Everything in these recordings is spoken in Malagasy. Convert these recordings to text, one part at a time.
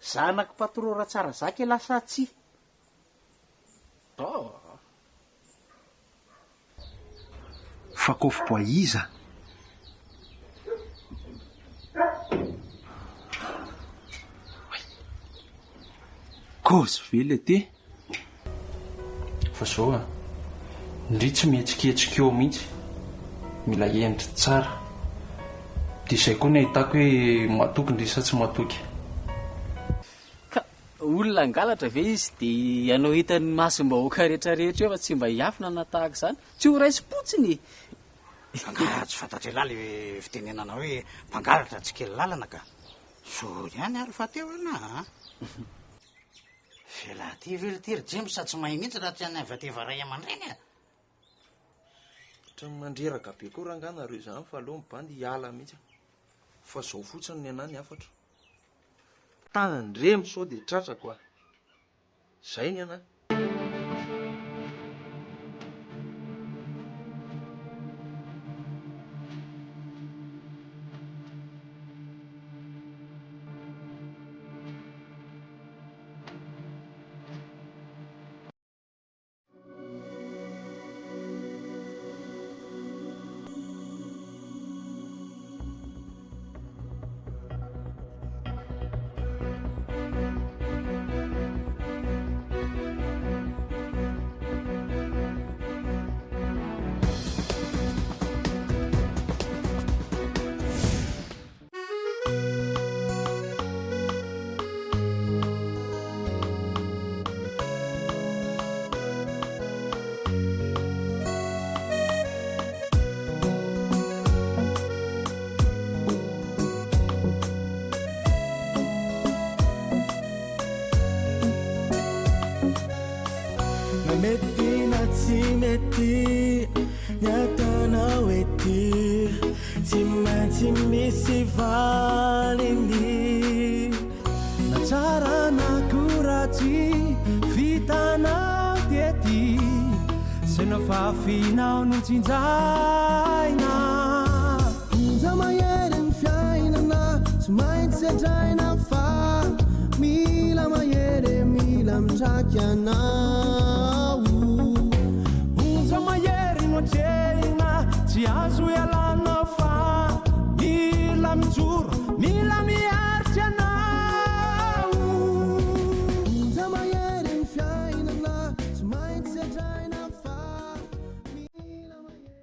Zanak'i Patro Ratsarazaka ialahy sa tsia? Oh. Fa kôfy bois iza? Oay. Kôzy ve le ty? Fa zao a, ndry tsy mihetsiketsika eo mihitsy, mila hendry tsara. Dia izay koa ny ahitako hoe matoky ndry sa tsy matoky. Ka olona hangalatra ve izy dia hanao hitan'ny masom-bahoaka rehetrarehetra eo fa tsy mba hiafina na tahaka izany? Tsy ho raisim-potsiny e! Angaha tsy fantatr'ialahy le fitenenana hoe mpangalatra tsy kely lalana ka. Zo ihany ary fa teo ianà a! Vela aty ve lty ry James sa tsy mahay mihitsy raha tsy any avy aty ray aman-dreny a! Ohatran'ny mandreraka be koa rangaha nareo izany fa aleo ny bandy hiala mihitsy fa zao fotsiny ny anah ny hafatro. Tandremo sao dia tratrako a! Zay ny anah. Na mety na tsy mety ny ataonao ety Tsy maintsy misy valiny Na tsara na koa ratsy vitanao tety Zay nafafinao no tsinjaina Onja mahery ny fiainana tsy maintsy sedraina Fa mila mahery e, mila mitraky anao Onja mahery no atrehina tsy azo ialana Fa mila mijoro, mila miaritra ianao Onja mahery ny fiainana tsy maintsy sedraina Fa mila mahery.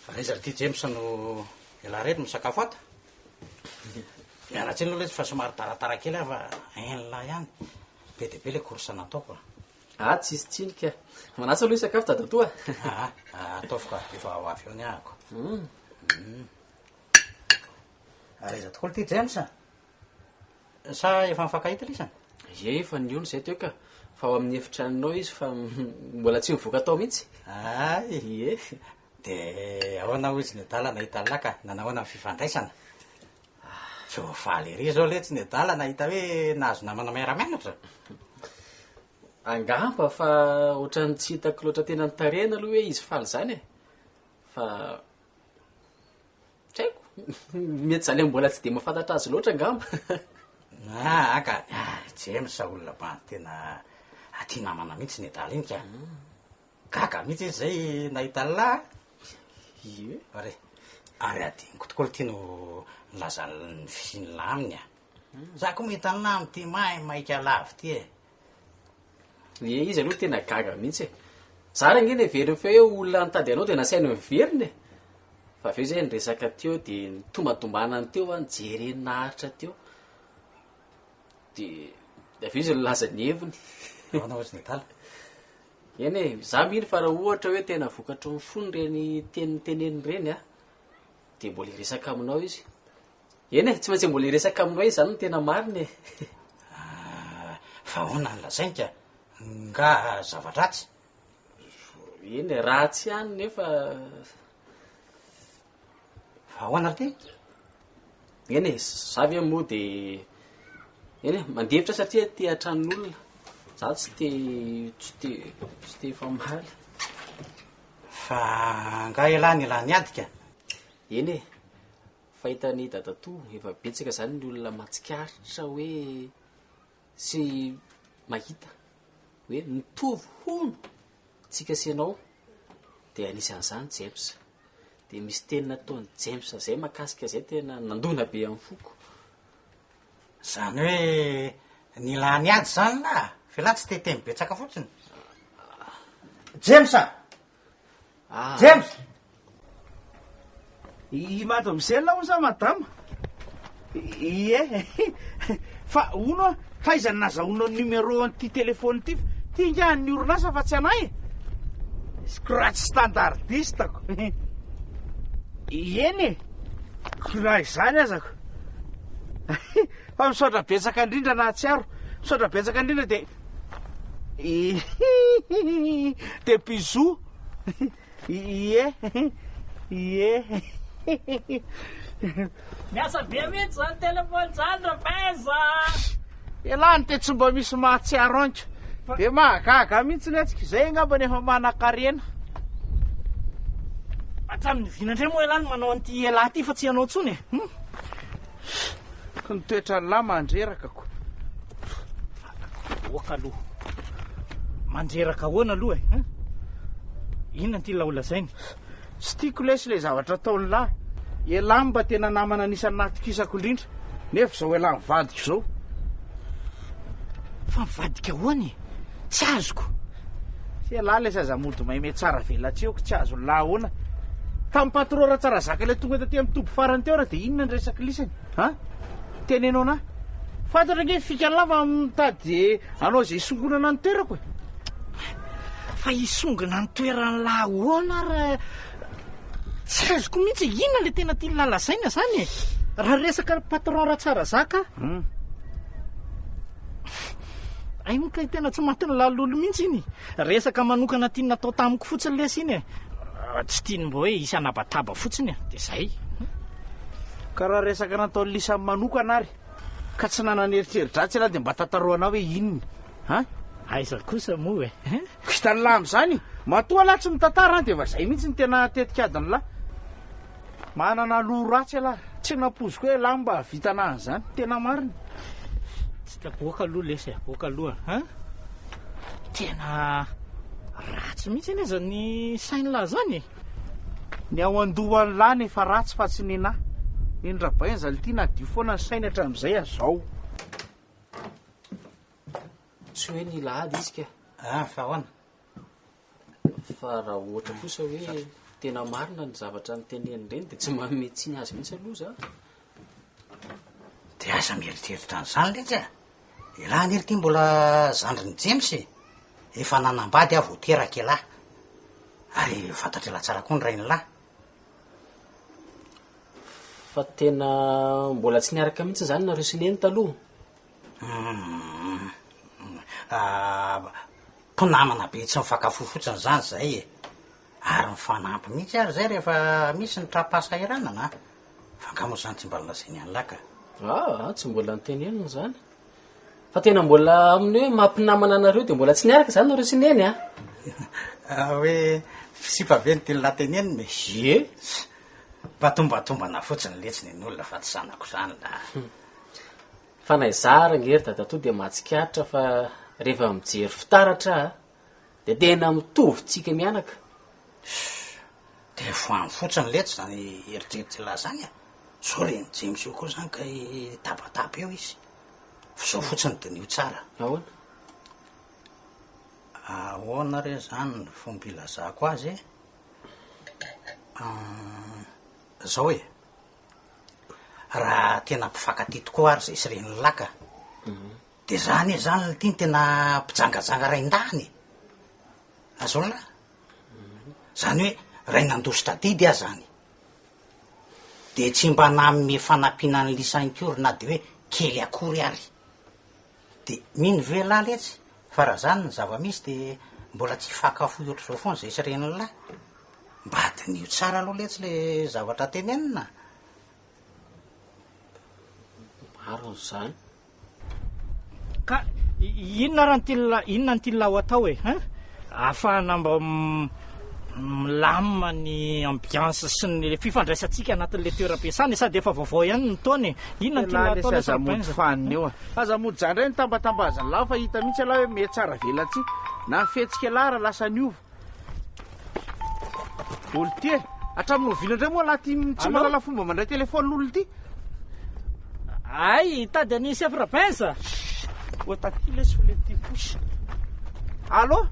Fa aiza ry ty James no ialahy reto misakafo ato? Miala tsiny aloha lesy fa somary taratara kely aho fa hain'lah ihany. Be dia be le course nataoko a. Ah tsisy tsiny ka. Manasa aloha hisakafo dadatoa a. Aa ataovy ka, efa ho avy eo ny ahako. Ary aiza tokoa ity James a? Sa efa nifankahita lisany? Ie efa nihaona izay teo ka, fa ao amin'ny efitranonao izy fa mbola tsy nivoaka tao mihitsy. Hay! Ie. Dia ahoana hoy izy nedala nahita an'lah ka, nanahoana ny fifandraisana? Tsy ho faly ery izao letsy nedala nahita hoe nahazo namana miara-mianatra. Angamba fa ohatran'ny tsy hitako loatra tena ny tarehiny aloha hoe izy faly izany e. Fa tsy haiko, mety za le mbola tsy de mahafantatra azy loatra angamba. Aa ka, James olona bandy tena aty namana mihitsy nedala iny ka. Gaga mihitsy izy zay nahita an'lah. Ie. Ary ary adinoko tokoa ity no nilaza ny fisian'lah aminy a. Za koa mahita an'lah amin'ity maimaika lava ity e. Ie, izy aloha tena gaga mihitsy e. Za ary ange neveriny fa hoe olona nitady anao de nasainy niverina e. Fa avy eo zay niresaka teo de nitombatombana teo an, nijereny naharitra teo. De avy eo izy nilaza ny heviny. Ahoana hozy nedala? Eny e, za mino fa raha ohatra hoe tena vokatry ny fony ireny teny noteneniny ireny an, de mbola hiresaka aminao izy. Eny e, tsy maintsy mbola hiresaka aminao izy zany no tena marina e. Ah, fa ahoana ny lazainy ka? Nga zava-dratsy? Eny e, ratsy ihany nefa. Fa ahoana ry ty? Eny e, za ve moa de eny e, mandefitra satria te hatranon'olona. Za tsy te tsy te tsy te hifamaly. Fa angaha ialahy nila niady ka? Eny e, fa hitan'i dadatoa efa betsaka zany ny olona mahatsikaritra hoe sy mahita hoe mitovy hono tsika sy ianao, de anisan'izany James. De misy teny nataon'i James zay mahakasika zay tena nandona be amin'ny foko. Zany hoe nila niady zany lah? F'elah tsy te hiteny betsaka fotsiny. James a! Ah. James! I mademoiselle hono sa madama? Ie. Fa hono a, taiza no nazahoanao ny numéro an'ity téléphone ity? Ty nga an'ny orinasa fa tsy anay e. Scratch standardiste ko. Eny e. Raha izany aza ko. Fa misaotra betsaka indrindra nahatsiaro. Misaotra betsaka indrindra dia Dia bisous. Ie. Ie. Miasa be mihitsy zany téléphone zany Rapaise a! Ialahy no te tsy mba misy mahatsiaro anko. Dia mahagaga mihitsy letsika. Izay angamba no efa manankarena. Hatramin'ny vina indray moa ialahy no manao an'ity ialahy ity fa tsy ianao intsony e. Hum. Ko ny toetran'lah mandreraka ko. Oka aloha. Mandreraka ahoana aloha e? Hein? Inona ity lahy holazainy? Tsy tiako lesy ilay zavatra ataon'lah. Elah mba tena namana anisan'ny natokisako indrindra. Nefa izao elah mivadika izao. Fa mivadika ahoana e? Tsy azoko. Tsy elah lesy aza mody maime tsara velatsihy ko tsy azon'lah ahoana. Tamin'ny patron Ratsarazaka ilay tonga taty amin'ny toby farany teo ary dia inona ny resak'i lisany? Ha? Teneno anah. Fantatra ange ny fikan'lah fa mitady hanao izay hisongonana ny toerako e. Fa hisongona ny toeran'lah ahoana ary? Tsy azoko mihitsy e, inona ilay tena tian'lah lazaina izany e? Raha resaka patron Ratsarazaka, Hmm. Hay moa kay tena tsy matin'ny lalolo mihitsy iny. Resaka manokana tiany natao tamiko fotsiny lesy iny e. Tsy tiany mba hoe hisy hanabataba fotsiny e. Dia zay. Ka raha resaka nataon'i Lisa manokana ary ka tsy nanana eritreri-dratsy ialahy dia mba tantaroanao hoe inona? Ha? Aiza kosa moa e? Hitan'lah amin'izany? Matoa lah tsy mitantara an dia efa zay mihitsy ny tena tetik'adin'lah. Manana loha ratsy ialahy. Tsy nampoiziko hoe ialahy mba hahavitana an'izany. Tena marina. Tsy tiako oka aloha lesy e, oka aloha an. Tena ratsy mihitsy anie zany sain'lah zany e. Ny ao an-dohan'lah no efa ratsy fa tsy nenah. Neny Rabaina zany ity nadio foana ny sainy hatramin'izay azao. Tsy hoe nila ady izy ka. Ah, fa ahoana? Fa raha ohatra kosa hoe tena marina ny zavatra noteneniny ireny dia tsy manome tsiny azy mihitsy aloha za. Dia aza mieritreritra an'izany letsy a! Elah anie ry ty mbola zandrin'i James e! Efa nanambady aho vao teraka elah. Ary fantatr'elah tsara koa ny rain'lah. Fa tena mbola tsy niaraka mihitsy izany nareo sy neny taloha? Humm. Mpinamana be tsy mifankafohy fotsiny izany izahay e! Ary mifanampy mihitsy ary izay rehefa misy ny tra-pahasahiranana an! Fa angaha moa izany tsy mba nolazainy an'lah ka? Aa, tsy mbola noteneniny izany. Fa tena mbola amin'ny hoe maha mpinamana anareo dia mbola tsy niaraka izany nareo sy neny an? Hoe sipa ve no tian'lah tenenina e? Ie! Mba tombatombana fotsiny letsy ny an'olona fa tsy zanako izany lah. Fa na izaho ary ange ry dadatoa dia mahatsikaritra fa rehefa mijery fitaratra aho dia tena mitovy tsika mianaka. Shh! Dia voany fotsiny letsy izany eritreritr'ialahy izany a! Sao ren'i James eo koa izany ka hitabataba eo izy. Fa izao fotsiny diniho tsara. Ahoana? Ahoana re izany ny fomba ilazako azy e? Izao e! Raha tena mpifankatia tokoa ary zay sy reny laka de za anie zany lty no tena mpijangajanga raindahiny e! Azonao lahy? Zany hoe ray nandositra adidy aho zany, de tsy mba nanome fanampiana an'i Lisa inkory na de hoe kely akory ary. De mino ve lahy letsy fa raha zany ny zava-misy de. Mbola tsy hifankafohy ohatr'izao foana izay sy renin'lah. Mba diniho tsara aloha letsy le zavatra tenenina. Marina izany. Ka inona ary ny tian'lah, inona ny tian'lah ho atao e? Hein? Ahafahana mba milamina ny ambiance sy ny fifandraisantsika anatin'ilay toeram-piasana e, sady efa vaovao ihany ny taona e. Inona ny tian'lah atao Aza mody fanina eo a. Aza mody zany indray ny tambatambazan'lah fa hita mihitsy ialahy hoe mihatsara velatsihy. Na ny fihetsik'ialahy ary lasa niova. Olo ty e! Hatramin'ny oviana indray moa lahy ty tsy mahalala fomba mandray téléphone olona ty? Ay, hitady an'i Chef Rabenz? Oa taty lesy fa le ty kosa. Allô?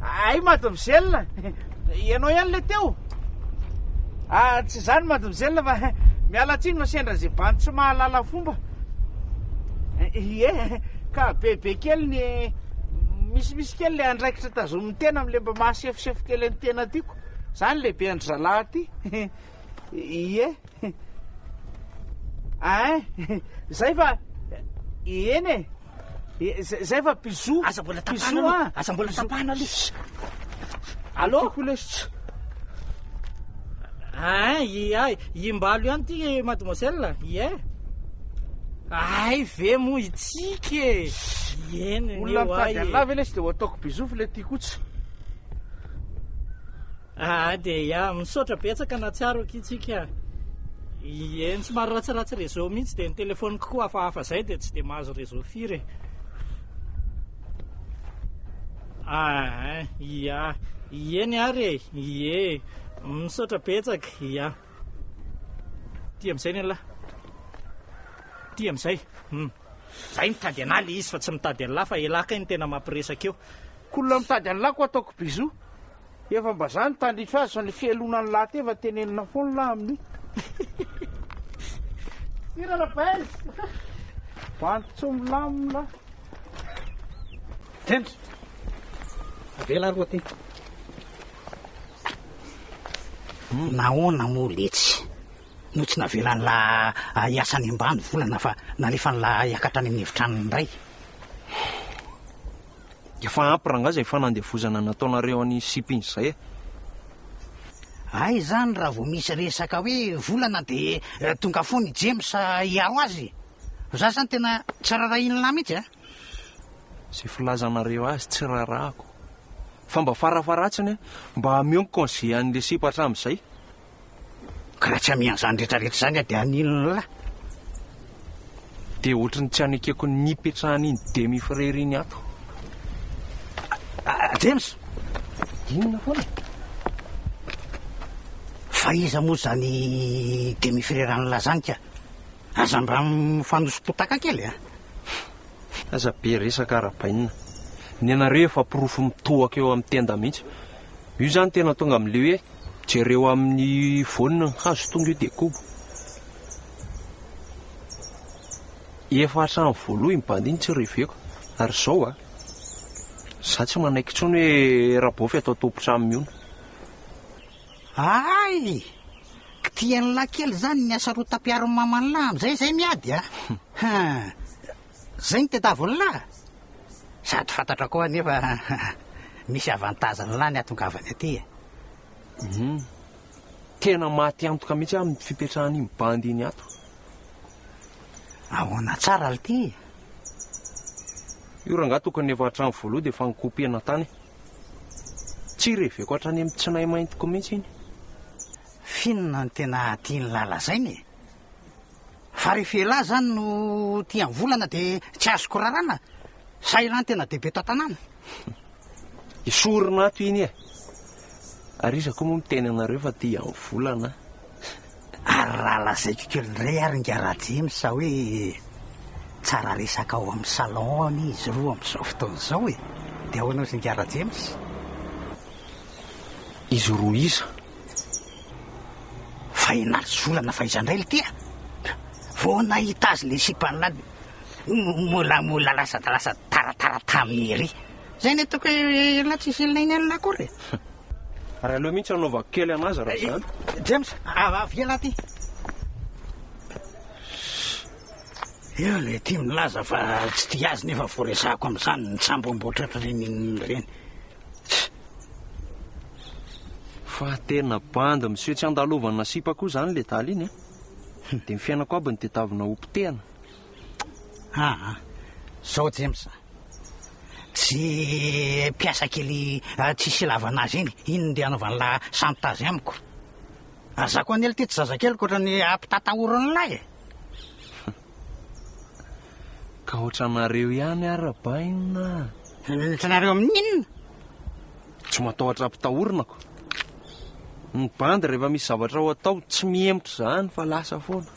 Ay mademoiselle, ianao ihany le teo? Ah, tsy izany mademoiselle fa miala tsiny fa sendra ze bandy tsy mahalala fomba. Ie, ka bebe kely ny Misimisy kely le andraikitra tazomin'ny tena amle mba maha sefosefo kely an'ny tena tiako. Zany lehibe an-dry zalahy aty. Ie. Ein. Zay fa eny e. Zay fa bisous. Aza mbola tapahana aloha. Aza mbola tapahana aloha. Allô? Tiako lesy. Ein, i ay, imbalo ihany ty mademoiselle. Ie. Hay ve moa itsika e! Eny Olona eo mitady ay e. an'lah ve lesy dia ho ataoko bisous fa le tiako tsy. Ah dia ya, misaotra betsaka nahatsiaro akia tsika. Eny somary ratsiratsy réseau mihitsy dia ny telephone-ko koa hafahafa zay dia tsy dia mahazo réseau firy e. Ah, ya, eny ary e, ie, misaotra betsaka, ya. Ty amizay ny an'lah. Ty amizay. Hum. Zay mitady anah le izy fa tsy mitady an'lah fa elah kay no tena mampiresaka eo. K'olona mitady an'lah ko ataoko bisous. Efa mba za no tandrify azy fa le fialonan'lah ty efa tenenina foana lah amin'io. Sira Rabaise. Bandy tsy milamina lah. James. Avela aloha ty. Nahoana moa letsy no tsy navelan'lah hiasa any ambany volana fa nalefan'lah hiakatra any amin'ny efitranony indray? Efa ampy rangahy izay fanandevozana nataonareo an'iny sipa iny izay e! Hay izany raha vao misy resaka hoe volana dia tonga foana i James hiaro azy? Za izany tena tsy rarahian'lah mihitsy a! Izay filazanareo azy tsy rarahako. Fa mba farafaharatsiny mba ameo ny congé an'le sipa hatramin'izay. Ka raha tsy amian'izany rehetra rehetra izany aho dia haninona lahy? Dia ohatry ny tsy anekeko ny nipetrahan'iny demi frère iny ato. James! Inona foana? Fa iza moa izany demi frère an'lah izany ka? Aza mba mifanoso-potaka kely a! Aza be resaka ara-bainina. Ny anareo efa porofo mitohaka eo amin'ny tenda mihitsy. Io izany tena tonga amin'ilay hoe jereo amin'ny voany ny hazo tonga io dia kobo. Efa hatramin'ny voalohany iny bandy iny tsy reveko. Ary izao a, za tsy manaiky intsony hoe Rabôfy atao tompon-trano mihono. Hay! Kitihan'lah kely zany ny hasarotam-piaron'ny maman'lah amizay zay miady a! Hein! Zay no tedavon'lah? Sady fantatra koa anefa misy avantage-n'lah ny hatongavany aty e! Hum! Tena maty antoka mihitsy aho amin'ny fipetrahan'iny bandy iny ato. Ahoana tsara lty e? Io rangahy tokony efa hatramin'ny voalohany dia efa nokopena tany. Tsy reveko hatrany amin'ny tsinay maintiko mihitsy iny. F'inona no tena tian'lah lazaina e? Fa rehefa elah zany no tia ny volana de tsy azoko rarana? Sa elah no tena bebe eto an-tanàna? Esorina ato iny e! Ary iza koa moa miteny anareo fa tia ny volana? Ary raha lazaiko kely indray ary ingahy Rajames hoe tsara resaka ao amin'ny salon ao anie izy roa amin'izao fotoana izao e! Dia ahoana hozy ingahy Rajames? Izy roa iza? Fa ianà ry volana fa iza indray lty a? Vao nahita azy le sipan'lah dia molamola lasa lasa taratara taminy ery. Zay ny ataoko hoe elah tsisy ilainy an'lah akory e! Ary aleo mihitsy hanaovako kely anazy raha izany. James, avia lahy ty. Eo ilay ty milaza fa tsy tia azy nefa voaresahako amin'izany nitsamboamboatra ohatran'ireny inona ireny. Fa tena bandy miseho tsy andalovana sipa koa zany le dala iny a. Dia ny fiainako aby no tedavina ho potehana. Aa, zao James a. Tsy mpiasa kely tsisy ilavana azy iny, iny no ndeha hanaovan'lah chantage amiko. Ary za koa anie lty tsy zazakeliko ohatran'ny ampitatahorin'lah e. Ka ohatranareo ihany ary Rabaina a. Ohatranareo amin'ny inona? Tsy matahotra ampitahorina ko. Ny bandy rehefa misy zavatra ho atao tsy mihemotra izany fa lasa foana.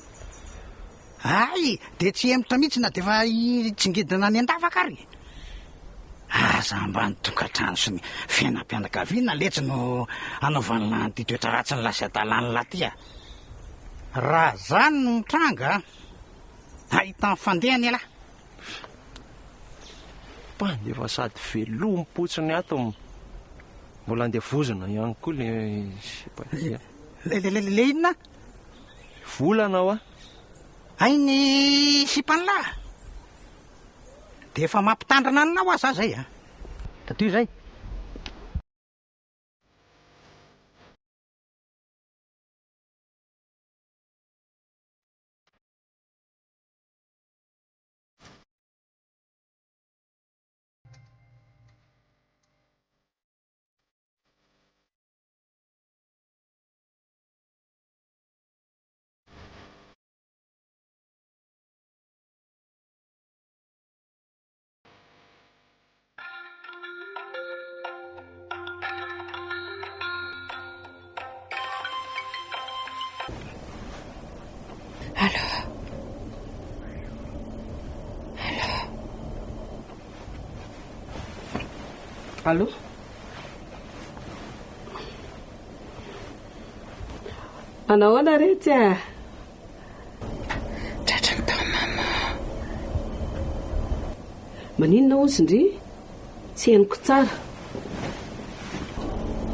Hay! Dia tsy hihemotra mihitsy na dia efa hitsingidina any an-davaka ary e! Aza mba ny tokantrano sy ny fiainam-pianakaviana letsy no anaovan'lah an'ity toetra ratsin'lah sy adalan'lah ty a! Raha zany no mitranga, hahita ny fandehany ialahy. Bandy efa sady velom-potsiny ato mbola andevozina ihany koa le sipa ty a. Le le le le inona? Volana hoa. Hay ny sipan'lah? Dia efa mampitandrina an'lah hoa za zay a. Tadidio zay. Allô Allô Allô Manao ahoana retsy a? Tratran'ny tao maman. Maninona hozy ndry? Tsy henoko tsara.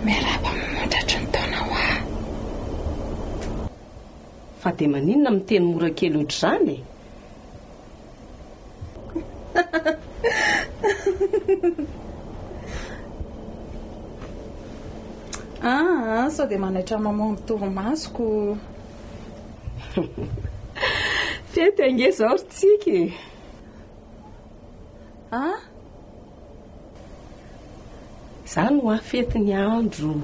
Miarahaba maman tratry ny taona ho ahy. Fa dia maninona miteny mora kely ohatr'izany e? Aa, sao dia manaitra maman amin'ny torimasoko. Fety ange izao ry Tsiky e. Ah? Izany hoa fety ny andro.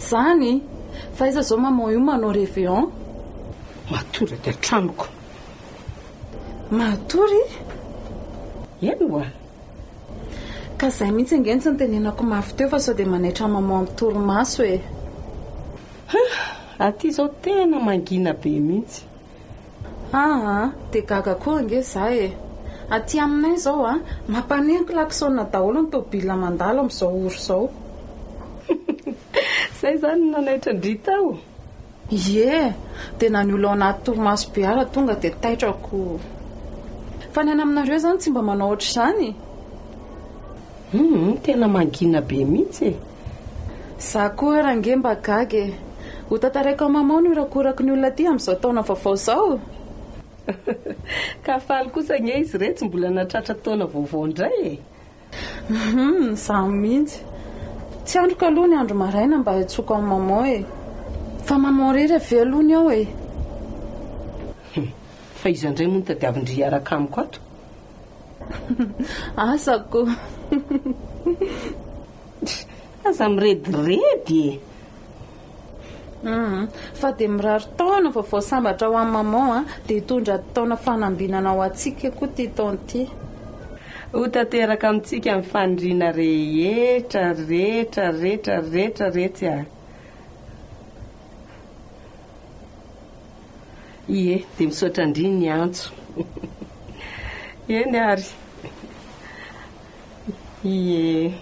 Zany? Fa aiza zao maman io manao réveillon? Matory aty an-tranoko. Matory? Eny hoa. Ka zay mihitsy ange no tsy nitenenako mafy teo fa sao dia manaitra maman amin'ny torimaso e. Huh! Aty zao tena mangina be mihitsy. Aa! Dia gaga koa ange za e! Aty aminay izao a, mampaneno klaxon daholo ny tôbila mandalo amin'izao ora izao. Zay izany no nanaitra an-dry tao? Ie! Dia na ny olona ao anaty torimaso be ara tonga dia taitra ko. Fa ny any aminareo izany tsy mba manao ohatr'izany? Humm, tena mangina be mihitsy e! Za koa ary ange mba gaga e! Ho tantaraiko amin'i maman ny horakoraky ny olona aty amin'izao taona vaovao izao! Ka faly kosa ange izy iretsy mbola nahatratra taona vaovao indray e! Humm, izaho mihitsy! Tsy andriko aloha ny andro maraina mba hiantsoako an'i maman e! Fa maman irery avy aloha ny ao e! Humm, fa iza indray moa no tadiavin-dry hiaraka amiko ato? Asa ko. Aza mirediredy e! Humm, fa dia mirary taona vaovao sambatra ho an'i maman a, dia hitondra taona fanambinana ho antsika koa ity taona ity. Ho tanteraka amintsika ny faniriana rehetra rehetra rehetra rehetra retsy a! Ie, dia misaotra an-dry niantso. Eny ary. Ie.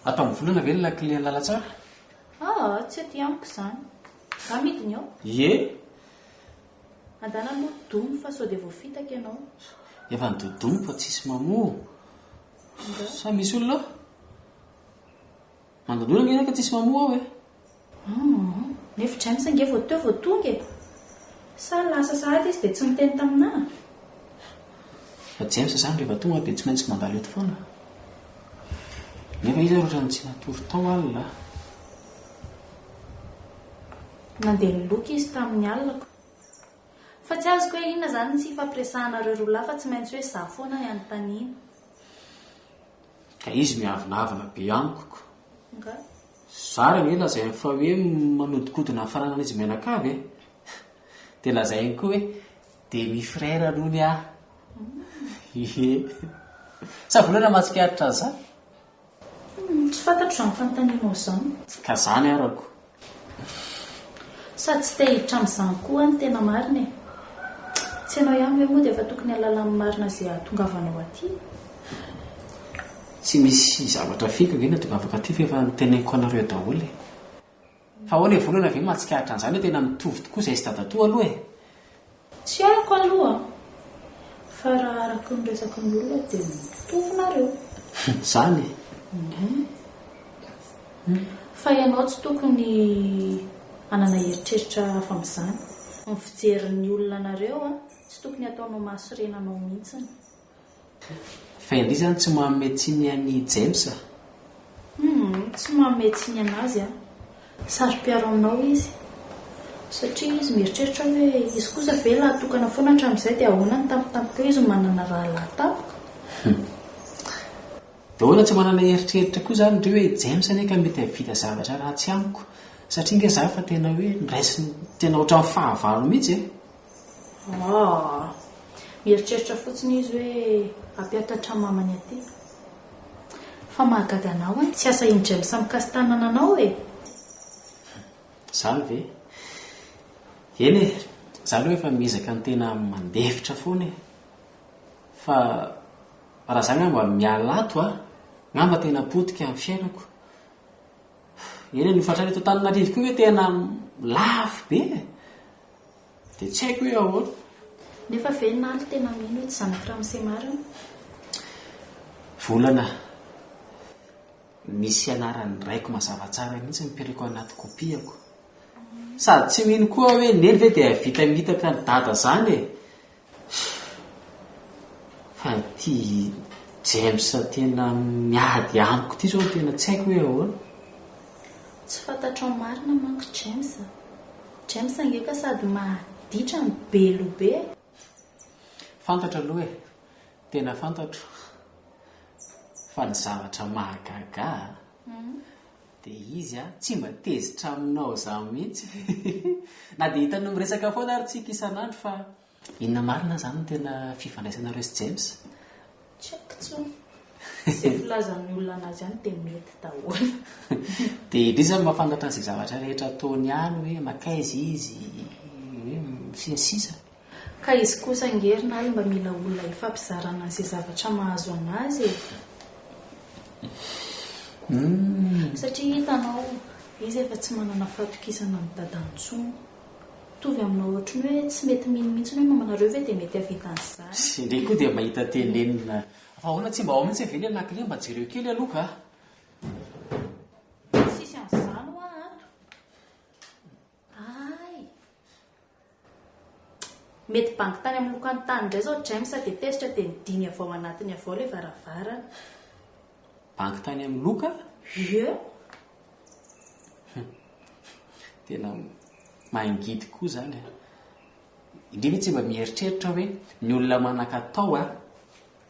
Ato amin'ny volana ve ny lakile lalantsara? Aa, tsy aty amiko izany. Amidiny ao? Ie. Andana aloha domy fa sao dia voafitaka ianao. Efa nidodomo fa tsisy mamoha. Sa misy olona ao? Mandondona ange ka tsisy mamoha aho e! Humm, nefa James ange vao teo vao tonga e! Sa lasa sahady izy dia tsy niteny taminà? Fa James izany rehefa tonga dia tsy maintsy mandalo eto foana. Nefa izy ary ohatran'ny tsy natory tao alina a. Nandeha niloka izy tamin'ny alina ko. Fa tsy azoko hoe inona izany ny tsy ifampiresahanareo roa lahy fa tsy maintsy hoe za foana ny anontaniana. Ka izy miavonavona be amiko ko. Nga? Za ary ange lazainy fa hoe manodikodina ny fananan'izy mianakavy e. Dia lazainy koa hoe demi frère hono aho. Ie. Sa volana mahatsikaritra an'izany? Tsy fantatro izany fanontanianao izany. Ka izany arako. Sady tsy te hiditra amin'izany koa aho ny tena marina e. Tsy ianao ihany ve moa dia efa tokony hahalala ny marina izay hahatongavanao aty? Tsy misy zavatra fiko ange ny hahatongavako aty fa efa noteneniko anareo daholo e. Fa ahoana e, volana ve mahatsikaritra an'izany hoe tena mitovy tokoa izay sy dadatoa aloha e? Tsy haiko aloha fa raha araka ny resaky ny olona dia mitovy nareo. Zany e? Fa ianao tsy tokony hanana eritreritra hafa amin'izany. Ny fijerin'ny olona anareo tsy tokony hataonao mahasorena anao mihitsiny. Fa i Ndry zany tsy manome tsiny an'i James a? Humm, tsy manome tsiny an'azy aho. Saro-piaro aminao izy. Satria izy mieritreritra hoe izy kosa ve lahy tokana foana hatramin'izay dia ahoana ny tampotampoka eo izy no manana rahalahy tampoka? Humm. Dia ahoana tsy manana eritreritra koa izany ndry hoe i James anie ka mety hahavita zavatra ratsy amiko satria nge za fa tena hoe noraisiny tena ohatran'ny fahavalo mihitsy e! Aa! Mieritreritra fotsiny izy hoe hampiakatra mamany aty. Fa mahagaga anao an! Tsy asahin'i James mikasi-tanana anao e! Izany ve? Eny e! Za aloha efa miezaka ny tena mandefitra foana e! Fa raha za angamba miala ato a, angamba tena potika ny fiainako. Eny e, ny hofantrano eto Antananarivo koa ve tena lafo be e! Dia tsy haiko hoe ahoana. Nefa ve Naly tena mino hoe tsy zanak'i ramose marina? Volana, misy anaran'ny raiko mazava tsara mihitsy mipetraka ao anaty kopiako. Sady tsy mino koa aho hoe Neny ve dia hahavita mitaka an'i Dada izany e! Fa ity James tena miady amiko ity izao no tena tsy haiko hoe ahoana. Tsy fantatrao marina manko James a! James ange ka sady maditra no be loha be e! Fantatro aloha e! Tena fantatro fa ny zavatra mahagaga ahy dia izy tsy mba tezitra aminao izany mihitsy na dia hitanao miresaka foana ary tsika isan'andro fa Inona marina izany no tena fifandraisanareo sy James? Tsy haiko intsony. Izay filazan'ny olona anazy any dia mety daholo. Dia ndry izany mahafantatra an'izay zavatra rehetra ataony any hoe mankaiza izy, hoe sy ny sisa. Ka izy kosa ange ry Naly mba mila olona hifampizarana an'izay zavatra mahazo anazy e. Satria hitanao, izy efa tsy manana fahatokisana an'i dadany intsony. Mitovy aminao ohatry ny hoe tsy mety mino mihitsy hoe mamanareo ve dia mety hahavita an'izany. Ndry koa dia mahita tenenina. Fa ahoana tsy mba ao mihitsy ve ilay lakile mba jereo kely aloha ka. Tsisy an'izany hoa ato. Hay. Mety banky tany amin'ny lokany tany indray izao James dia tezitra dia nidiny avy ao anatiny avy ao ilay varavarana. Banky tany amin'ny loka? Ie. Tena mangidy koa izany a. Indrindra tsy mba mieritreritra hoe ny olona manan-katao a,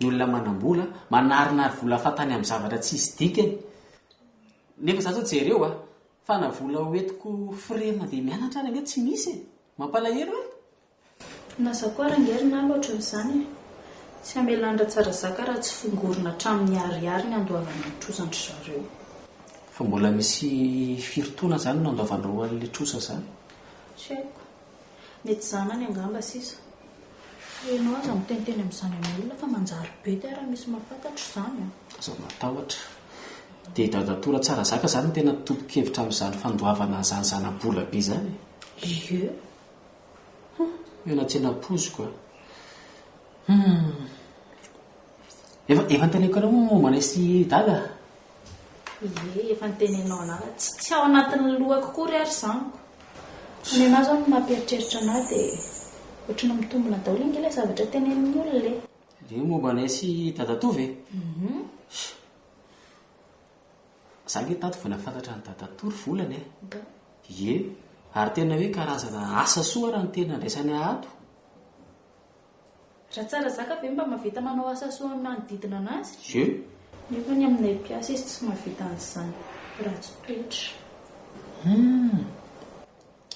ny olona manam-bola, manarinary vola fahatany amin'ny zavatra tsisy dikany. Nefa za zao jereo a, fa na vola hoentiko frais mandeha mianatra ary ange tsy misy e. Mampalahelo e. Na za koa ary ange ry Nalo ohatran'izany e! Tsy hamelan'i Ratsarazaka raha tsy fongorina hatramin'ny ariary ny handoavana ny trosan-dry zareo. Fa mbola misy firy taona izany no handoavan-dreo an'ilay trosa izany? Tsy haiko. Mety zanany angamba sisa. Fa ianao aza miteniteny amin'izany amin'ny olona fa manjary bedy ary raha misy mahafantatra izany an! Aza matahotra. Dia i Dadatoa Ratsarazaka izany no tena tompon-kevitra amin'izany fandoavana an'izany zana-bola be izany e? Ie. Hum, eo anatsena poziko a. Hum. Efa efa niteneniko anao moa momba anay sy Dada? Ie, efa nitenenao anah fa tsy tsy ao anatin'ny lohako akory ary izany ko. Ny anah izao no mampieritreritra anah dia ohatran'ny mitombina daholo ange ilay zavatra tenenin'ny olona e. Le momba anay sy dadatoa ve? Za nge tato vao nahafantatra an'i dadatoa ry volana e. Ie, ary tena hoe karazana asa soa raha ny tena andraisany ahy ato. Ratsarazaka ve mba mahavita manao asa soa amin'ny manodidina anazy? Ie. Nefa ny aminay mpiasa izy tsy mahavita an'izany. Ratsy toetra. Humm.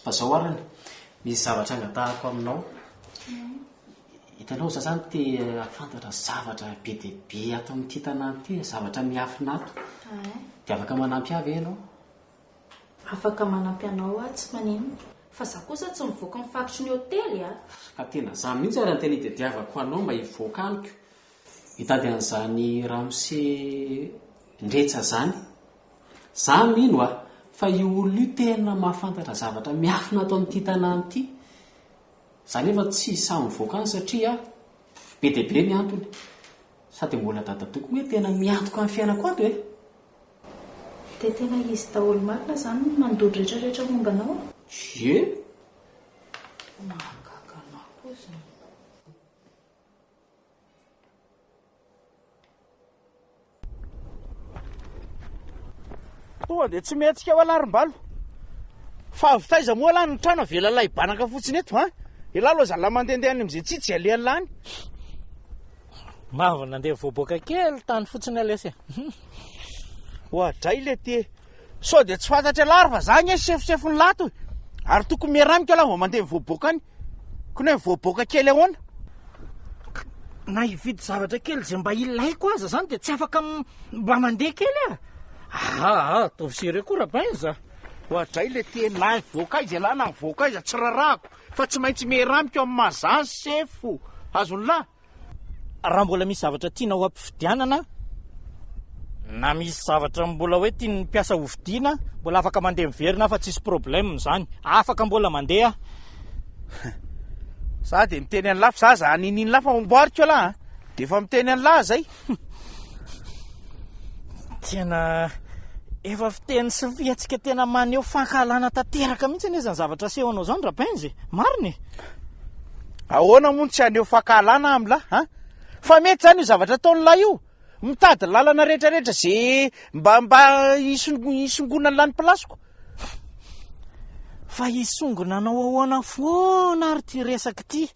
Fa zao arany, misy zavatra angatahako aminao. Hitanao, za zany te hahafantatra zavatra be dia be ato amin'ity tanàna ity, zavatra miafina ato. Dia afaka manampy ahy ve ianao? Afaka manampy anao aho, tsy maninona. Fa za kosa tsy mivoaka ny faritry ny hotely a! Ka tena za mihitsy ary no tena itadiavako anao mba hivoaka amiko. Hitady an'izany ramose Ndretsa zany. Za mino a, fa io olona io tena mahafantatra zavatra miafina ato amin'ity tanàna ity. Za nefa tsy sahy mivoaka any satria be dia be ny antony. Sady mbola dadatoako moa tena miantoka ny fiainako ato e! Dia tena izy daholo marina izany no mandoa ny retraretra momba anao? Ie! Mahagaga anah koa izany. Tonga dia tsy mihetsika ao lahy ry Mbalo. Fa avy taiza moa lahy ny trano avela lahy banaka fotsiny eto an? Elah aloha zalahy mandehandeha any amin'izay tsitsy alehan'lah any. Mavo nandeha voaboaka kely tany fotsiny lesy e. Oadray le ty e. Sao dia tsy fantatry elah ary fa za anie sefosefon'ny lahy toy. Ary tokony miera amiko elah vao mandeha mivoaboaka any. Kony hoe mivoaboaka kely ahoana? Na hividy zavatra kely izay mba ilaiko aza zany dia tsy afaka mba mandeha kely aho. Aa, ataovy sérieux koa Rabenz a. Oadray le ty e, na hivoaka aiza elah na mivoaka aiza tsy rarahako fa tsy maintsy miera amiko amin'ny maha za ny sefo. Azon'lah? Raha mbola misy zavatra tianao hampifidianana na misy zavatra mbola hoe tian'ny mpiasa hofidiana, mbola afaka mandeha miverina aho fa tsisy problème izany. Afaka mbola mandeha aho. Za dia miteny an'lah fa za za ninian'lah fa omboariko elah a. Dia efa miteny an'lah zay. Tena efa fiteny sy fihetsika tena maneho fankahalana tanteraka mihitsy anie izany zavatra asehonao izany Rabenz e! Marina e! Ahoana moa no tsy haneho fankahalana amla a? Fa mety izany io zavatra ataon'lah io? Mitady lalana rehetrarehetra ze mba mba hisongonan'lah ny pilasiko. Fa hisongona anao ahoana foana ary ity resaka ity?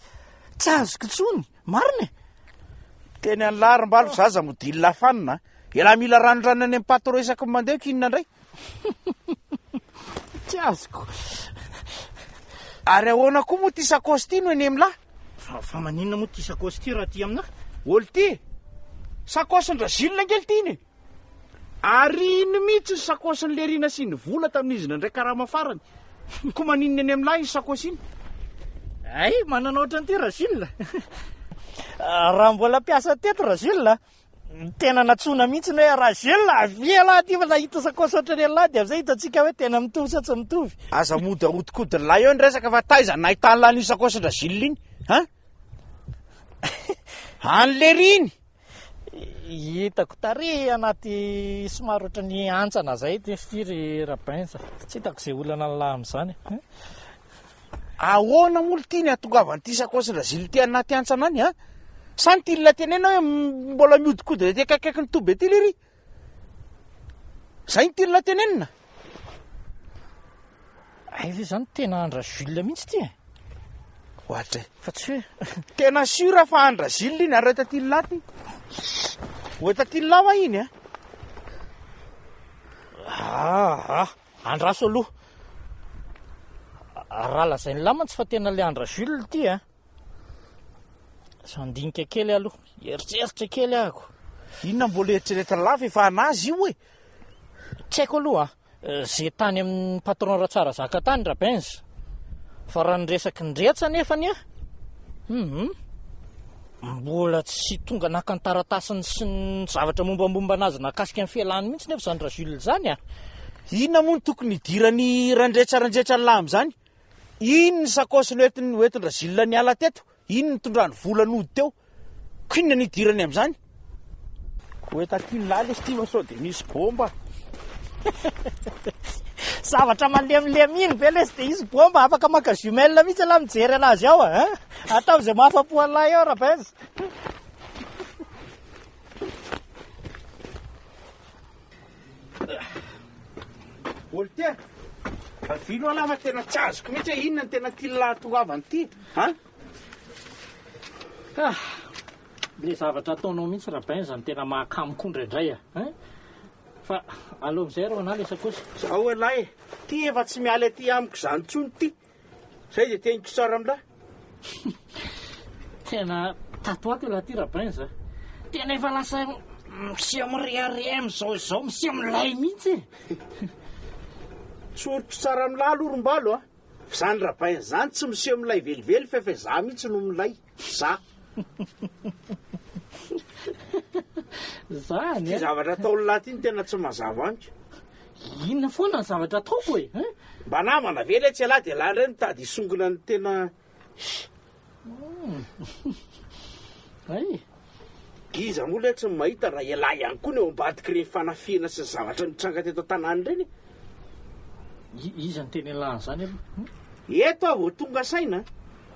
Tsy azoko intsony. Marina e! Teny an'lah ry mbalo zaza modily lafanina a! Elah mila ranondrano any amin'ny patron isaky ny mandeha ko inona indray? Tsy azoko. Ary ahoana koa moa ity sakaosy ity no eny amin'lah? Fa, fa maninona moa ity sakaosy ity raha aty aminah? Ol ty e! Sakaosin-dRagilles ange ity iny e! Ary iny mihitsy ny sakaosin'i Lery nasiany vola tamin'izy nandray karama farany. Koa maninona eny amin'lah iny sakaosy iny? Hay, manana ohatran'ity Ragilles. Raha mbola mpiasa teto Ragilles, Tena nantsoina mihitsy ny hoe Ragel, avia ialahy aty fa nahita sakaosy ohatran'ny ialahy dia amin'izay hitantsika hoe tena mitovy sa tsy mitovy. Aza mody ahodikodin'lahy eo ny resaka fa taiza nahitan'lahy an'iny sakaosin-dRagil iny? Han? Any lery iny! Hitako tary anaty somary ohatran'ny hantsana zay ity ity ry Rabenz. Tsy hitako izay olana an'lahy amin'izany. Ahoana moa ity ny hahatongavan'ity sakaosin-dRagil ity anaty hantsana any an? Sa ny tian'ilay tenenina hoe mbola mihodinkodina ety akaikikaikin'ny toby ety lery? Zay ny tian'ilay tenenina? Hay ve zany tena an-dRajules mihitsy ity e? Ohatry e. Fa tsy hoe. Tena sûr fa an-dRajules iny ary eto aty lahy ity. Ho eto aty lahy va iny a? Ah, ah. Andraso aloha. Raha lazain'i lahy mantsy fa tena le an-dRajules ity a. Sao handinika kely aloha. Hieritreritra kely ahako. Inona mbola eritreretin'i lahy fa efa anazy io e? Tsy haiko aloha a. Ze tany amin'ny patron Ratsarazaka tany Rabenz. Fa raha ny resaky Ndretsa anefany a. Hum. Mbola tsy tonga naka ny taratasiny sy ny zavatra mombamomba anazy nahakasika ny fialany mihitsy nefa izany Rajules izany a. Inona moa no tokony hidiran'i Randretsa Randretsa an'lah amin'izany? Iny ny sakaosy noentiny noentin-dRagilles niala teto, iny nitondrany vola nody teo. Ko inona no idirany amin'izany? Ho etakin'ny lahy lesy ity fa sao dia misy bomba. Zavatra malemilemy iny ve lesy dia hisy bomba? Afaka maka jumelle mihitsy ialahy mijery anazy ao a! Ataovy izay mahafa-po an'lahy eo Rabenz. Voltaire, avia aloha lahy fa tena tsy azoko mihitsy hoe inona no tena tian'ny lahy hahatongavana ity a! Ah! Le zavatra ataonao mihitsy Rabenja no tena mahakamo koa indraindray a! Hein? Fa aleo amizay rô anah le sakaosy. Zao elah e! Ty efa tsy miala aty amiko zany tsony ty! Zay de teniko tsara amlah. Tena tato ato elah ty Rabenja a! Tena efa lasa miseho mirehareha amizao izao, miseho milay mihitsy e! Tsoriko tsara amlah aloha ry Mbalo a! F'izany Rabain zany tsy miseho milay velively fa efa za mihitsy no milay. Za. Zany Ty a! zavatra ataon'lah ty no tena tsy mazava amiko. Inona foana ny zavatra ataoko e? Hein? Mba namana ve letsy ialahy dia ialahy indray mitady hisongona ny tena Hay. Iza moa letsy no mahita raha ialahy ihany koa no eo ambadik'ireny fanafihana sy ny zavatra nitranga teto an-tanàna ireny e? Iza no teny ialahy an'izany aloha? Eto aho vao tonga saina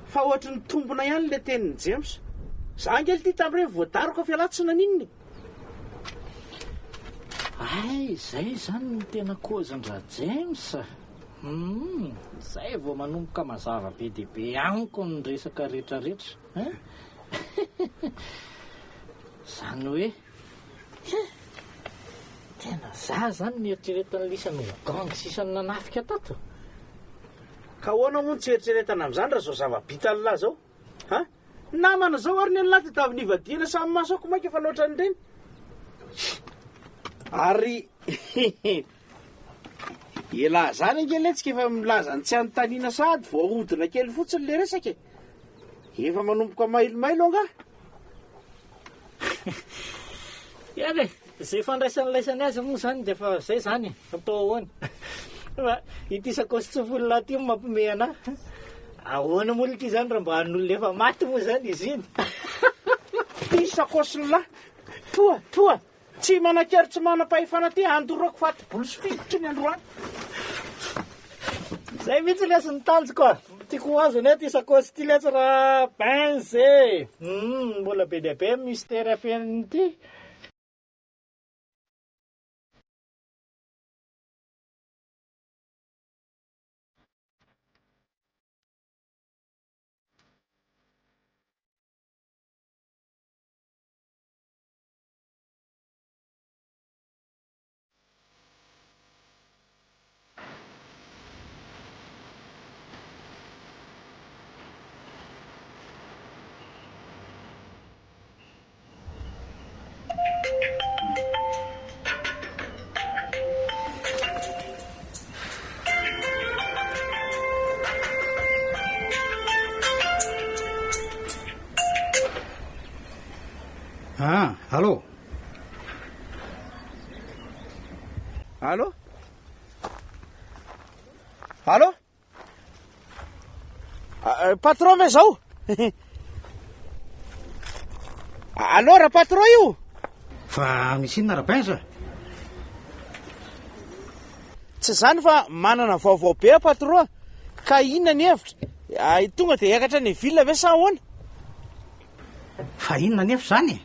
fa ohatry ny tombina ihany ilay tenin'i James. Za ange ity tamin'ireny voadaroka fa ialahy tsy naninona e. Hay, izay izany no tena cause-ndra-James. Humm, izay vao manomboka mazava be dia be amiko ny resaka retraretra hein! Izany hoe, hein! Tena za izany no eritreretin'ny lisany ho gang sisa nanafika tato? Ka ahoana moa no tsy eritreretana amin'izany raha izao zava-bitan'lah izao? Ha? Namana zao ary ny an'lah tadiaviny hivadihana samy maso ako mainka fa loatra an'ireny. Ary elah zany ange letsika efa milaza ny tsy anontaniana sahady vao ahodina kely fotsiny le resaka e. Efa manomboka mailomailo angaha? Eny e, izay fandraisan'ilaisany azy moa izany dia efa izay izany e, atao ahoana? Fa ity sakaosy tsy volona ity no mampimehy anah. Ahoana moa ity izany raha mba an'olona efa maty moa izany izy iny? Ity sakaosin'lah, toa, toa, tsy manan-kery tsy manam-pahefana ity, handorako faty bolo sy fingotra iny androany. Zay mihitsy lesy ny tanjoko a! Tiako ho azo anie ty sakaosy ity letsy ra Benz e! Humm mbola be dia be mystère afeniny ity. Ah, allô? Allô? Allô? Ah, patron ve zao? Allô, ra patron io? Fa misy inona Rabenja? Tsy zany fa manana vaovao be aho patron ka inona ny hevitra? Ah, tonga dia hiakatra any ville ve sa ahoana? Fa inona anefa izany e?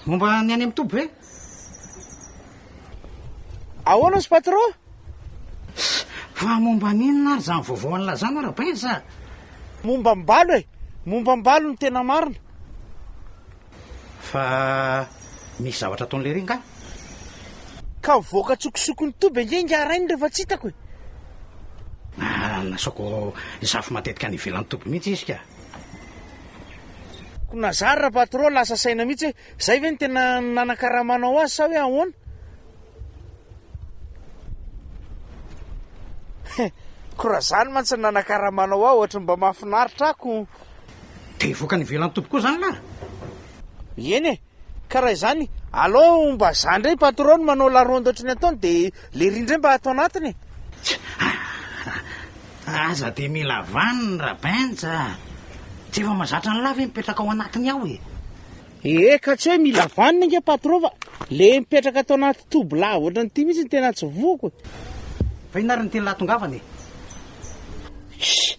Momba ny any amin'ny toby ve? Ahoana ry patron? Fa momba ny inona ary izany vaovao an'i Lazano Rabenja? Momba am-balo e! Momba am-balo no tena marina. Fa misy zavatra ataon'i lery angaha? Ka mivoaka an-tsokosoko ny toby ange ingahy rainy rehefa tsy hitako e! Ah, nasaoko hisafo matetika any ivelan'ny toby mihitsy izy ka. Ko nazary ra patron lasa saina mihitsy hoe zay ve no tena nanakaramanao azy sa hoe ahoana? Ko raha zany mantsy no nanakaramanao ahy ohatry ny mba mahafinaritra ahy ko. Dia hivoaka any ivelan'ny toby koa zany lah? Eny e! Ka raha izany aleo mba za ndray patron no manao la ronde ohatry ny ataony dia lery indray mba ato anatiny e! Aza dia mila vaniny Rabenja a! Tsy efa mazatra an'lah ve mipetraka ao anatiny ao e? Ee ka tsy hoe mila vaniny ange patron fa le mipetraka ato anaty toby lava ohatran'ity mihitsy no tena tsy voako e! Fa inona ary no tian'lah tongavana e? Shh!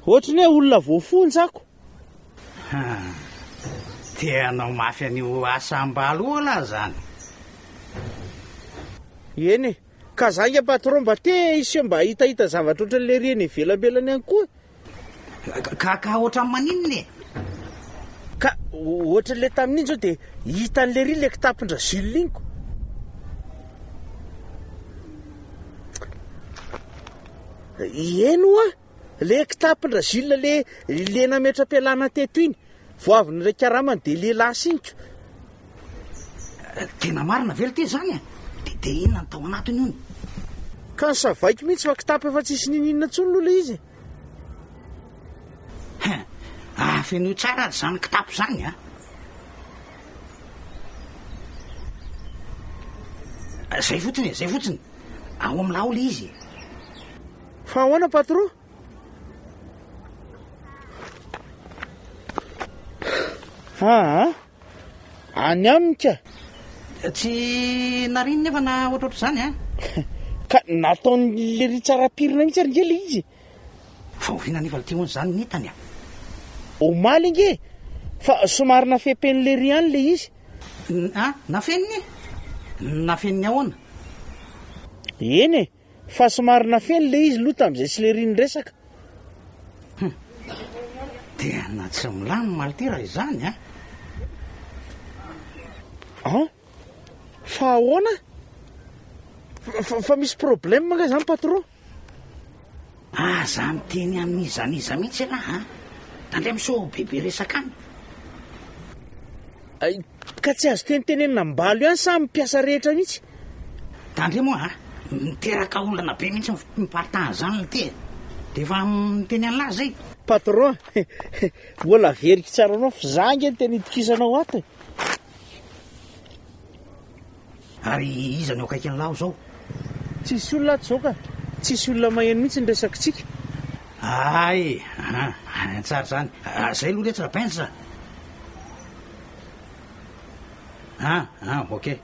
Ohatry ny hoe olona voafonja ako. Haa! Te hanao mafy an'io asa ambalo io lah zany? Eny e! Ka za ange patron mba te hiseho mba hahitahita zavatra ohatran'le ery eny ivelambelany any koa. Ka ka ohatran'ny maninona e? Ka ohatran'le tamin'iny zao de hitan'le ery le kitapon-dra Jules iny ko. Eny ho'a, le kitapon-dra Jules le le nametra-pialana teto iny, vao avy niray karamany de le lasa iny ko. Tena marina ve lty zany e? De de inona ny tao anatiny hono? Ka nosavaiko mihitsy fa kitapo efa tsisy niniana intsony aloha ilay izy e. Hein, afenoy tsara ary izany kitapo izany a! Zay fotsiny e, zay fotsiny. Ao amin'ilay ao ilay izy e. Fa ahoana patron? Aa! Any aminy ka! Tsy nariny nefa na ohatrohatr'izany an! Ka nataon'i lery tsara pirina mihitsy ary nge le izy e! Fa oviana nefa lty hono izany ny hitany a! Omaly nge e! Fa somary nafempen'i lery ihany le izy. An! Nafeniny? Nafeniny ahoana? Eny e! Fa somary nafeny le izy loha tamzay sy lery niresaka. Hum. Tena tsy milamina lty raha izany a! An! Fa ahoana? Fa, fa misy problème nga zany patron? Aza miteny amin'iza n'iza mihitsy ialahy a! Tandremo sao bebe resaka any. Ka tsy azo tenitenenina am-balo ihany sa amin'ny mpiasa rehetra mihitsy? Tandremo a! Miteraka olana be mihitsy ny fiparitahan' izany lty e! Dia efa miteny an'lah zay. Patron, mbola averiko tsara anao fa za ange no tena itokisanao ato e! Ary iza no eo akaikin'lah ao zao? Tsisy olona ato zao ka! Tsisy olona maheno mihitsy ny resakitsika. Hay! An, tsara izany. Zay aloha letsy Rabenja a! Ah, ah, ok.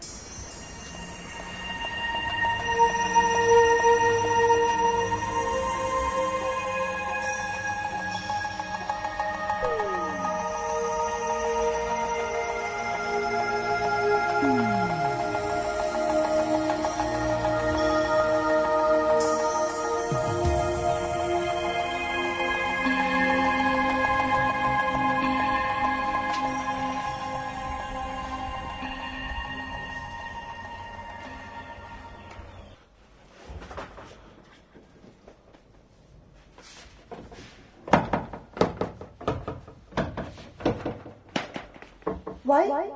Oay!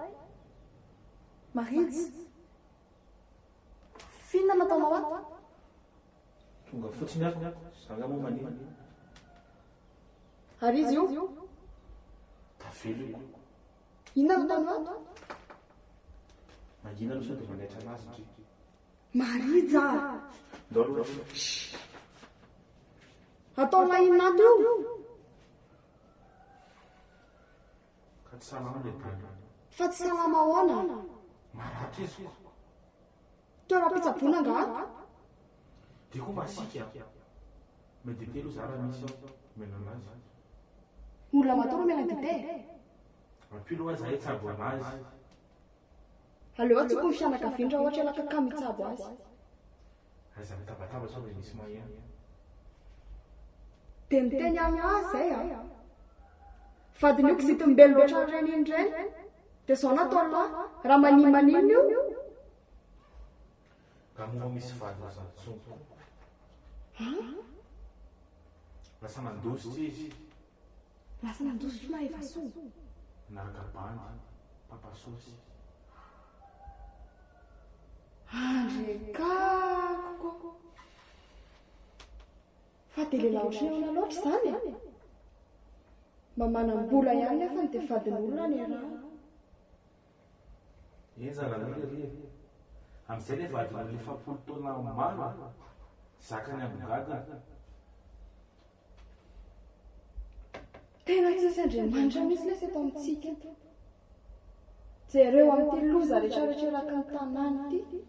Marijy! F'inona no ataonao ato? Tonga fotsiny aho, za nga moa maninona? Ary izy io? Tavela io. Inona no ataonao ato? Mangina aloha sao dia manaitra anazy ndry. Marija a! Ndao aloha. Shh! Ataonao inona ato io? Ka tsy salama ilay bandy. Fa tsy salama ahoana? Maratra izy ko. Toeram-pitsaboana angaha? Dia koa masiaka. Omeo dite aloha za raha misy ao. Omena anazy. Olona matory omena dite e? Ampio aloha za hitsabo anazy. Aleo antsoiko ny fianakaviany raha ohatra ialahy ka kamo hitsabo azy. Aiza mitabataba sao dia misy maheno. Dia miteny aminah izay a! Vadin'io kizitim-belona ohatran'ireny iny ireny, dia izao nataon'lah, raha manimaninona io? Nga moa misy vadiny zany tsony koa. An? Lasa nandositra izy. Lasa nandositra Mahevasoa. Nanaraka bandy, papa sosy. Andrekako ko. Fa dia lehilahy ohatran'ny ahoana loatra izany e? Mba manam-bola ihany nefa dia vadin'olona ny iarahana. Henjana aloha lery e! Amin'izay ilay vadin'olona 40 taona maro e! Zakany ambongadiny. Tena tsisy Andriamanitra mihitsy lesy eto amintsika eto. Jereo amin'ity loza rehetrarehetra eraky ny tanàna ity.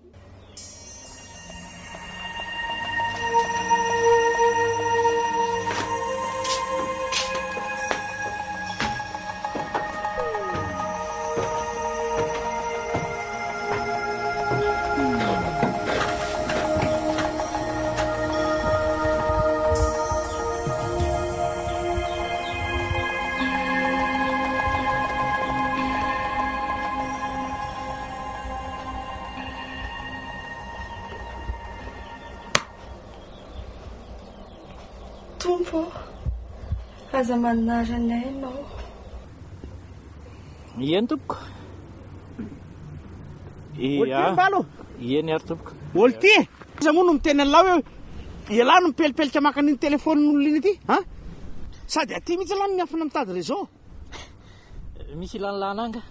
Tompo ô, aza manary anay Ianao. Eny tompoko. Ia. Mbalo. Eny ary tompoko. Olty e! Iza moa no miteny an'lah hoe ialahy no mipelipelika maka an'iny telefaonin'olona iny aty an? Sady aty mihitsy ialahy no miafina mitady réseau. Misy ilan'lah anah angaha?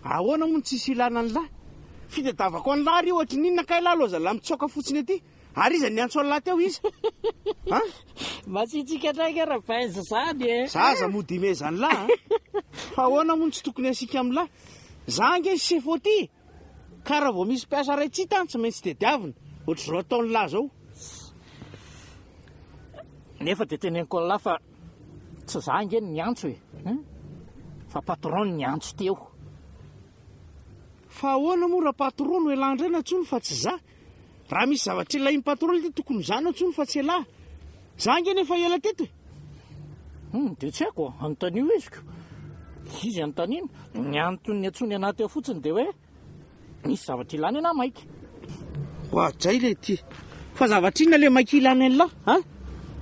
Ahoana moa no tsisy ilana an'lah? Fitadiavako an'lah ary ohatry ny inona kay lah lozan'lah mitsoaka fotsiny aty. Ary iza niantso an'lah teo iza? An? Matsiatsiaka indray angaha Rabenz zany e! Za aza mody imeza an'lah an! Fa ahoana moa no tsy tokony hasiaka amin'lah? Za ange sefo aty e! Ka raha vao misy mpiasa iray tsy hita any tsy maintsy tediavina, ohatr'izao ataon'lah zao. Nefa dia teneniko an'lah fa tsy za ange no niantso e! Fa patron no niantso teo. Fa ahoana moa raha patron no elah indray no antsoiny fa tsy za? Raha misy zavatra ilain'ny patron ity tokony za no antsoiny fa tsy elah. Za ange nefa ela teto e! Hum, dia tsy haiko, anontanio izy ko. Izy anontaniana. Ny antony niantsoany anah teo fotsiny dia hoe misy zavatra ilany anah maika. Oadray le ty. Fa zavatra inona le maika ilany an'lah an?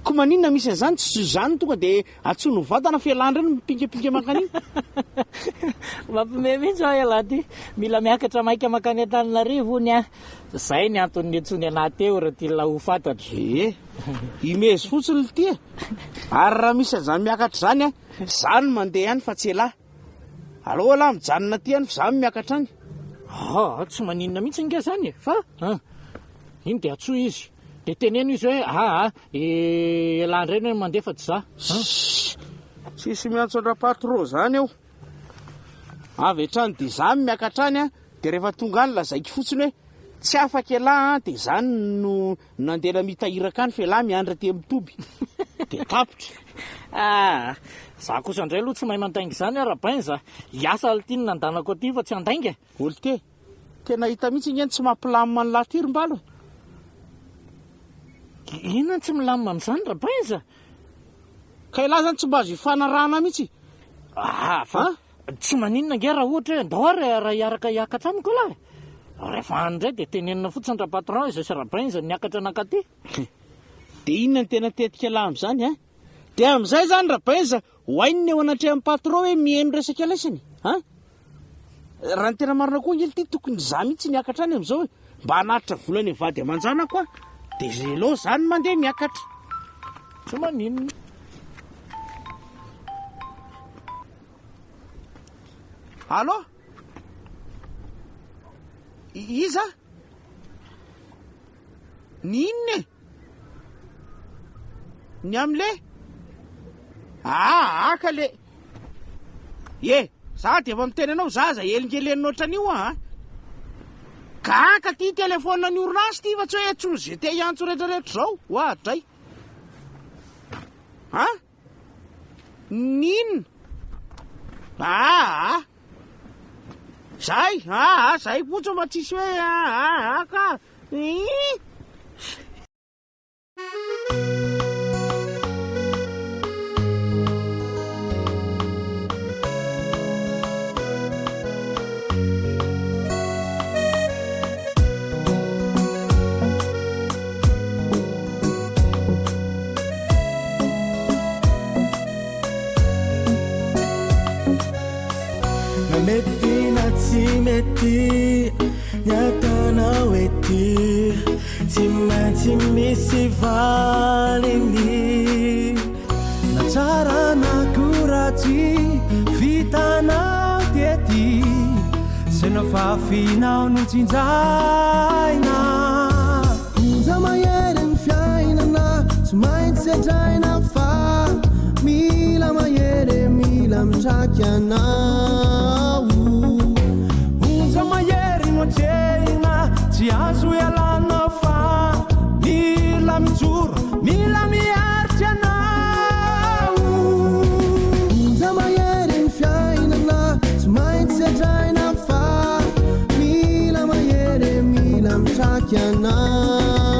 Ko maninona misy an'izany tsy zany tonga de antsoiny mivantana fa ialahy indray no mipingapinga mankany iny. Mampime mihitsy hoa ialahy ty. Mila miakatra maika mankany Antananarivo hono an. Zay ny antony niantsoany anah teo raha tian'lah ho fantatra. Ee. Imezy fotsiny lty e. Ary raha misy an'izany miakatra izany an, za no mandeha any fa tsy elah. Aleo elah mijanona aty any fa za no miakatra any. Aa, tsy maninona mihitsy ange zany e, fa an, iny dia antsoy izy, dia teneno izy hoe aa, elah indray no mandeha fa tsy za. Sss, tsisy miantso an-dRapatro zany eo. Avy hatrany dia za no miakatra any an, dia rehefa tonga any lazaiko fotsiny hoe tsy afaka elah an, dia za no Nandeha namita iraka any f'elah miandry aty amin'ny toby. Dia tapitra. Ah! Za kosa indray aloha tsy mahay mandainga izany aho Rabainz a! Hiasa alty no nandanako aty fa tsy handainga e! Olite, tena hita mihitsy ange ny tsy mampilamina an'lah ty ry Mbalo e! Inona no tsy milamina amin'izany Rabainz a? Ka elah zany tsy mba azo ifanarahana mihitsy? Ah! Fa Tsy maninona ange raha ohatra hoe ndao ary raha hiaraka hiakatra amiko ialahy e! Rehefa any indray dia tenenina fotsiny ra-patron izay sy ra-Benz niakatra nankaty. Dia inona no tena tetik'ialahy amin'izany an? Dia amin'izay izany ra-Benz ho haininy eo anatrehan'ny patron hoe mihaino resaka laisany an? Raha ny tena marina koa ange ity tokony izaho mihitsy niakatra any amin'izao e! Mba hanatitra vola any vady aman-janako aho dia zelao izany mandeha miakatra. Tsy maninona. Allô? Iza? Ny inona e? Ny amle? Ah, aka le. E, za dia efa miteny anao za aza elingelenina ohatran'io ah. Gaga ty telephone ny orinasa ty fa tsy hoe antsoin'ny GT hiantso rehetrarehetra izao. Oadray. Ah? N'inona? Aa! Zay, aa, zay fotsiny fa tsisy hoe aa ka. Ii! Na mety na tsy mety ny ataonao ety Tsy maintsy misy valiny Na tsara na koa ratsy vitanao tety Zay nofafinao no tsinjaina Onja mahery ny fiainana tsy maintsy sedraina fa mila mahery e mila mitraky anao Onja mahery no atrehina tsy azo ialana fa mila mijoro mila miaritra anao Onja mahery ny fiainana tsy maintsy sedraina fa mila mahery e mila mitraky anao.